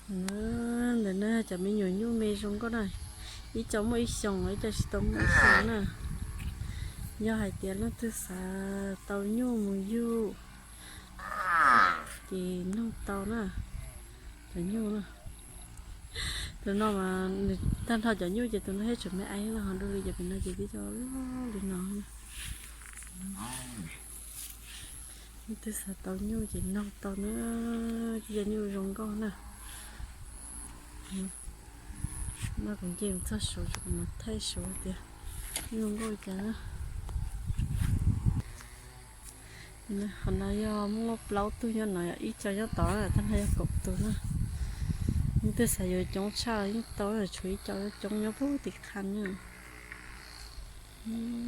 Ntawm no cov me nyuam nyuj me zoo nkauj na, ib co muaj ib xyoos, ib co tsis tau muaj ib xyoos na. Yog hais tias leej twg xav tau nyuj mus yug ces noog tau na. Cov nyuj na, tus no mas nws tag nrho cov nyuj ces tus no thiaj tseem me aiv los ho dua li cov pem no ces twb cov loj li no. Leej twg xav tau nyuj ces noog tau na, cov nyuj zoo nkauj na. No kuv nce mus txog saud ces kuv mam thaij saud tias zoo nkauj li cas na. Qhov no yog muaj plaub tug nyob no, ib co nyob tod, tag nrho yog kaum tus na. Leej twg xav yuav coob tshaj yeej tau, tshuav ib co coob nyob puag tim qha na.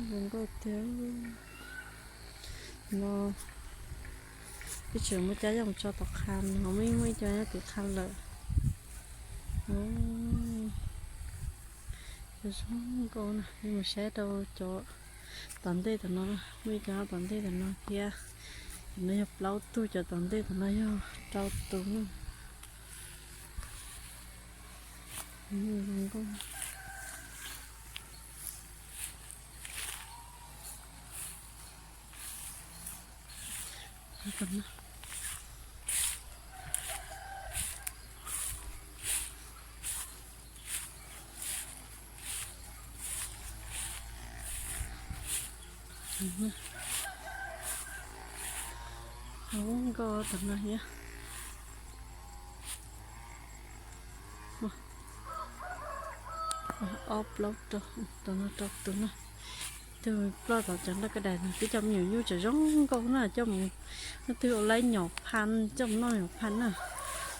Zoo nkauj tiag. No twb tseem muaj cab yog mus tso tom qha, ho muaj ib, muaj ib co nyob tim qha lawm. Zoo nkauj na, mus saib rau cov tom ntej tom no, muaj ib co tom ntej tom no thiab. Cov no yog plaub tug, cov tom ntej tom no yog rau tus na. Zoo nkauj. Zoo nkauj tom no thiab. Ob plaub rau, tom no rau tus na. Tus ploj tom cov nroj kaj dais no, twb cov me nyuam nyuj tseem zoo nkauj na, coj mus, leej twg ua laib nyom pha, coj mus noj nyom pha na.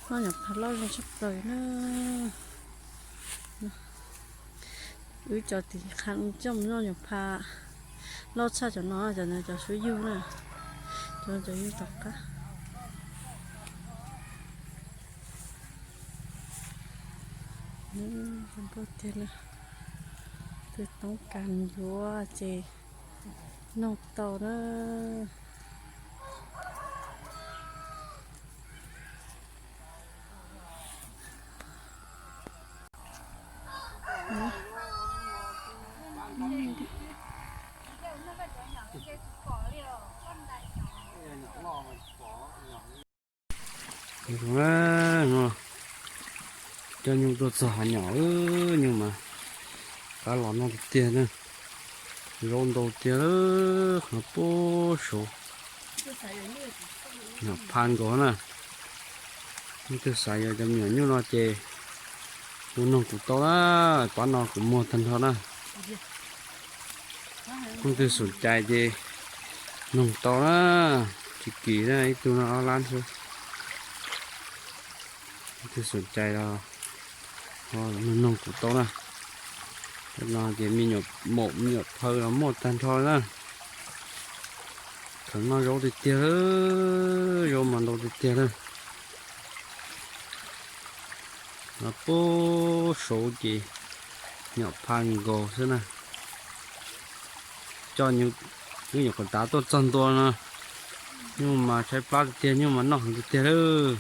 Noj nyom pha loj zoo tshaj plaws na. Wb cov tim qha coj mus noj nyom pha loj tshaj cov no, cov no cov suab yug na. Cov no cov yug tom qab. Zoo nkauj tiag na. Twg toob kas yuav ces noog tau na. Coj nyuj tuaj txog hav nyom, nyuj mas qab los noj tiag tiag na. Zaub ntau tiag, qhov puag saud. Nyom pha nkaus na. Leej twg xav yuav cov me nyuam nyuj no ces hu noog kuv tau na, pab no kuv muag tag nrho na. Leej twg xom cai ces noog tau na, tsis kim na, ib tug no ob lab xwb. Leej twg xom cai los noog kuv tau na. Cov no ces me nyuam maum me nyuam phaw los muaj tag nrho na. Kheev noj zaub tiag tiag, zaub mas ntau tiag tiag na. No puag saud ces nyom pha nkaus xwb na. Coj nyuj nyuam qhuav tav tuaj txog ntua no, nyuj mas tshaib plab tiag tiag, nyuj mas noj heev tiag tiag lawm.